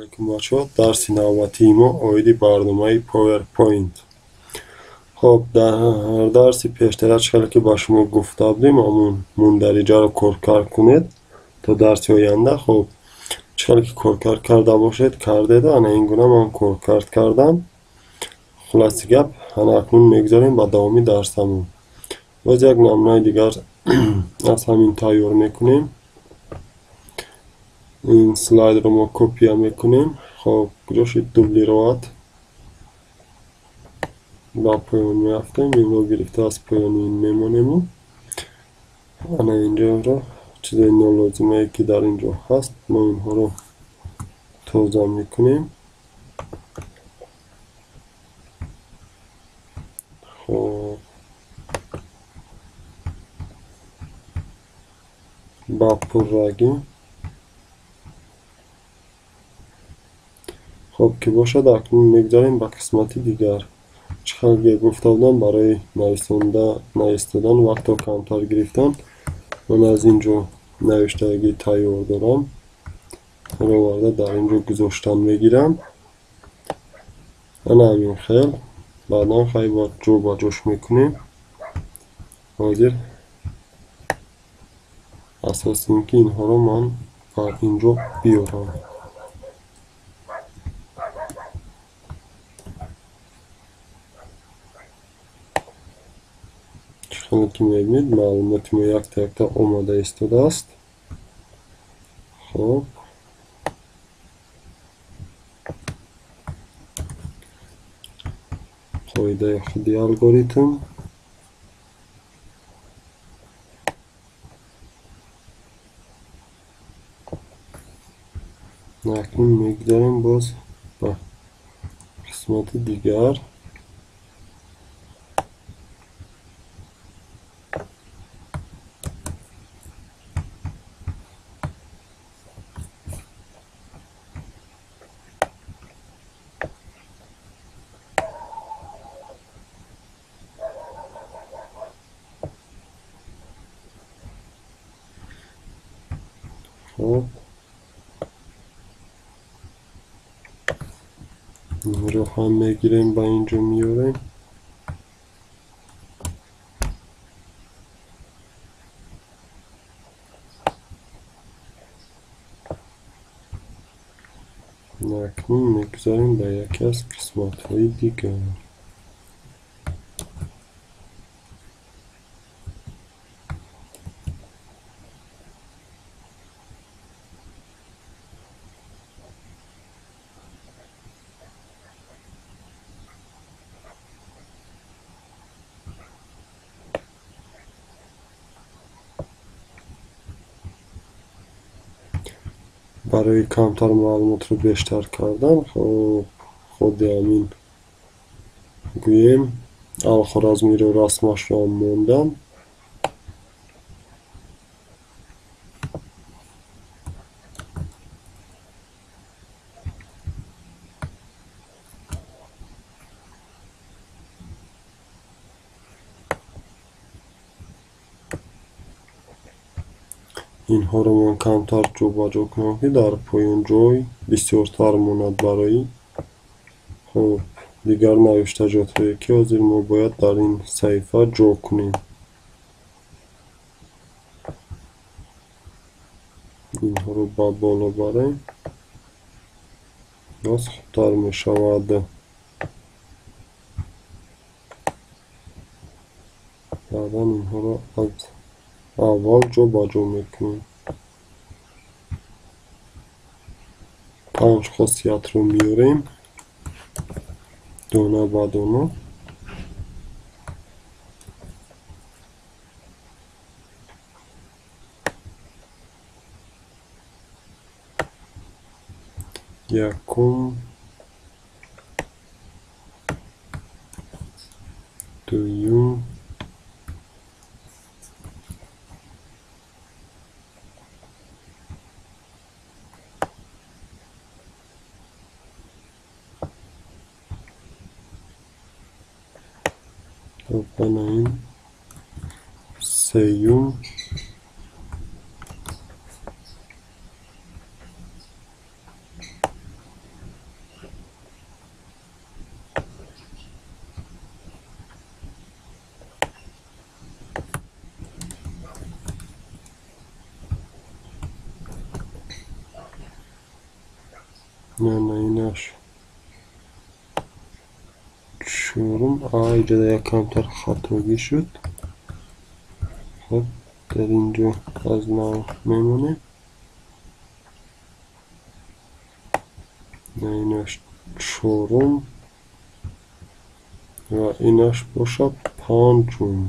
Алайкум бачаҳо, дарси навбатии мо оиди барномаи PowerPoint. Хоб, дар дарси пештара чӣ хеле ки ба шумо гуфта будем, ҳамун мундариҷаро коркард кунед то дарси оянда. Хоб, чӣ хеле ки коркард карда бошед, кардед, ана ин гуна ман коркард кардам. Хулоси гап, ана акнун мегузарем ба давоми дарсамон. Боз як намунаи дигар аз ҳамин тайёр мекунем. Ин слайдро мо копия мекунем. Хоб, куҷо шуд дублировать? Ба поён меафтем, инро гирифта аз поёни ин мемонему. Ана инҷоро чизои нолозимае ки дар инҷо ҳаст, мо инҳоро тоза мекунем. Хоб, ба пуррагӣ. Хоб ки бошад, акнун мегузарем ба қисмати дигар. Чӣ хеле гуфта будам, барои навистодан вақтро камтар гирифтан, ман аз ин ҷо навиштагӣ тайёр дорам, оварда дар ин ҷо гузоштан мегирам. Ана ҳамин хел. Баъдан хай ба ҷо ба ҷош мекунем. Ҳозир асоси ин ки инҳоро ман ба ин ҷо биёрам. Хеле ки мебинед, маълумоти мо якта якта омода истодааст. Хоб, қоидаи худи алгоритм. Акнун мегузарем боз ба қисмати дигар. Хоб, инро ҳам мегирем, ба ин ҷо меорем. Акнун мегузарем ба яке аз қисматҳои дигар. Барои камтар маълумотро бештар кардан, хоб, худи ҳамин гӯем Алхоразмиро расмашро ҳам мондам. Инҳоро ман камтар ҷобаҷо кунам, ки дар поён ҷой бисёртар монад барои хоб дигар навиштаҷотҳое ки ҳозир мо бояд дар ин саҳифа ҷо кунем. Инҳоро ба боло барем, боз хубтар мешавад. Баъдан инҳоро аз аввал ҷобаҷо мекунем. 5 хосиятро меорем дона ба дона. Якум, дуюм, ин сеюм, На инаш чорум. Иҷода як камтар хатогӣ шуд. Хуб, дар ин ҷо аз нав мемонем. На инаш чорум ва инаш бошад панҷум.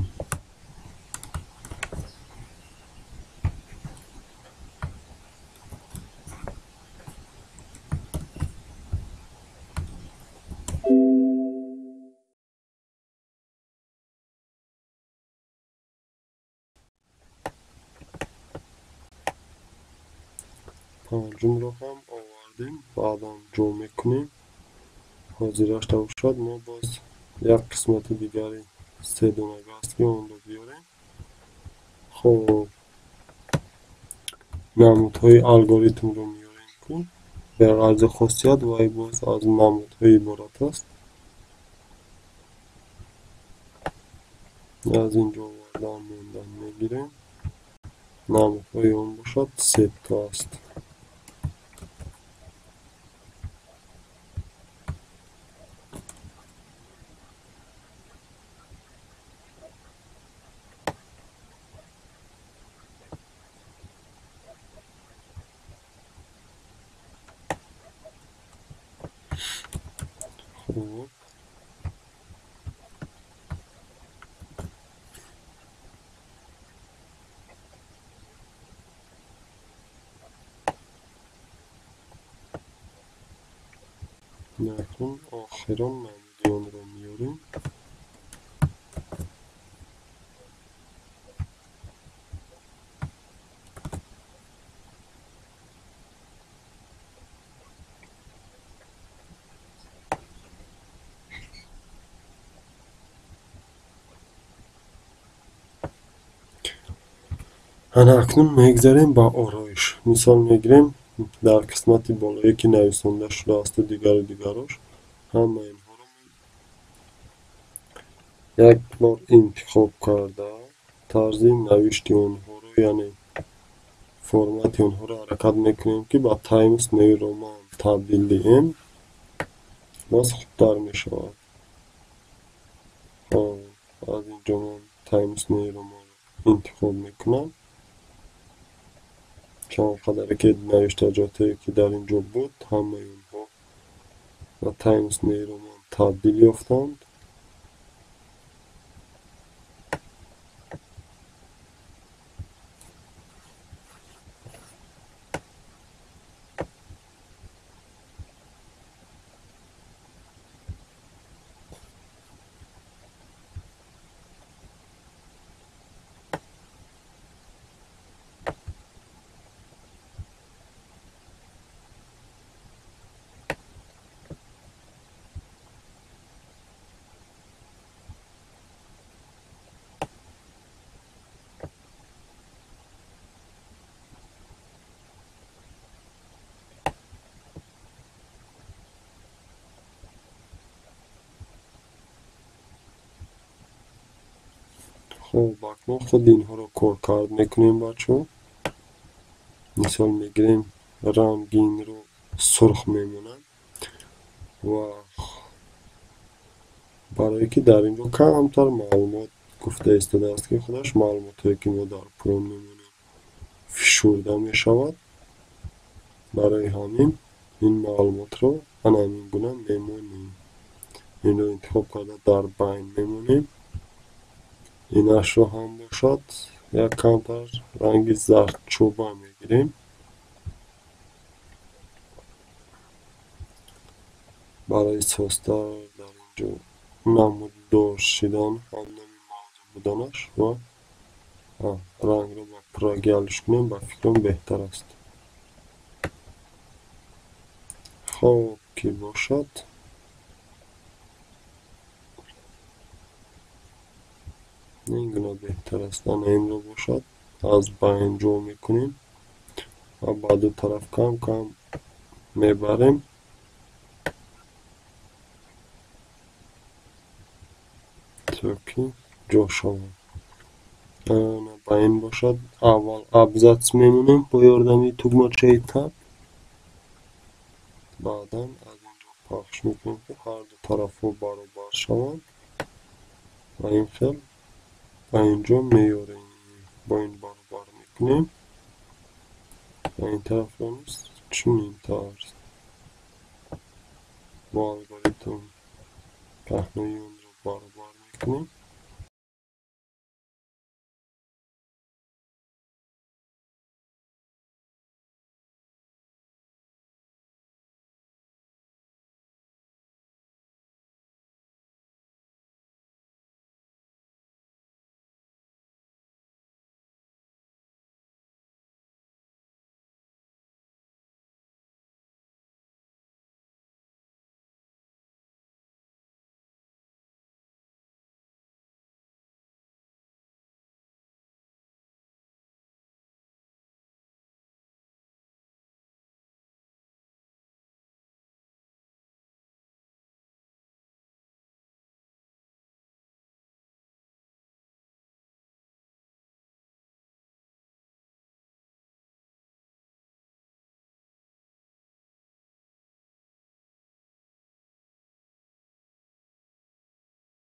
Панҷумро ҳам овардем, баъдан ҷо мекунем. Ҳозираш бошад, мо боз як қисмати дигари седонага аст, ки онро биёрем. Хуб, намудҳои алгоритмро меорем, ки дар арзи хосият вай боз аз намудҳои иборат аст. Аз ин ҷо овардан мондан мегирем. Намудҳои он бошад сето аст. Хуб, акнун охирон намуди онро меорем. Ана акнун мегзарем ба ороиш. Мисол мегирем, дар қисмати болое ки нависонда шудаасту дигару дигарош, ҳама инҳоро як бор интихоб карда, тарзи навишти онҳоро, яъне формати онҳоро ҳаракат мекунем, ки ба Times New Roman табдил диҳем, боз хубтар мешавад. Хоб, аз ин ҷо ман Times New Roman-ро интихоб мекунам. Чанд қадаре ки навиштаҷотое ки дар ин ҷо буд, ҳамаи онҳо ба Times New Roman табдил ёфтанд. Хуб, акнун худ инҳоро коркард мекунем, бачаҳо. Мисол мегирем, рангинро сурх мемонад ва барое ки дар ин ҷо камтар маълумот гуфта истодааст, ки худаш маълумотҳое ки мо дар поён мемонем фишурда мешавад. Барои ҳамин ин маълумотро ана ҳамин гуна мемонем. Инро интихоб карда дар байн мемонем. Инашро ҳам бошад як камтар ранги зардчӯба мегирем. Барои созтар дар ин ҷо намуддор шидан, ҳамнами мавзӯъ буданаш ва рангро ба пуррагӣ алиш кунем, ба фикрам беҳтар аст. Хоб ки бошад, ин гуна беҳтар аст. Ана инро бошад аз байн ҷо мекунем ва ба ду тараф кам кам мебарем. То ки ҷо шавад. Ана ба ин бошад аввал абзац мемонем бо ёрдами тугмачаи Tab. Баъдан аз инҷо пахш мекунем, ки ҳарду тарафҳо баробар шаванд, ва ин хел ба инҷо меорем, бо ин баробар мекунем ва ин тарафро низ чунин тарз бо алгоритм паҳнои онро баробар мекунем.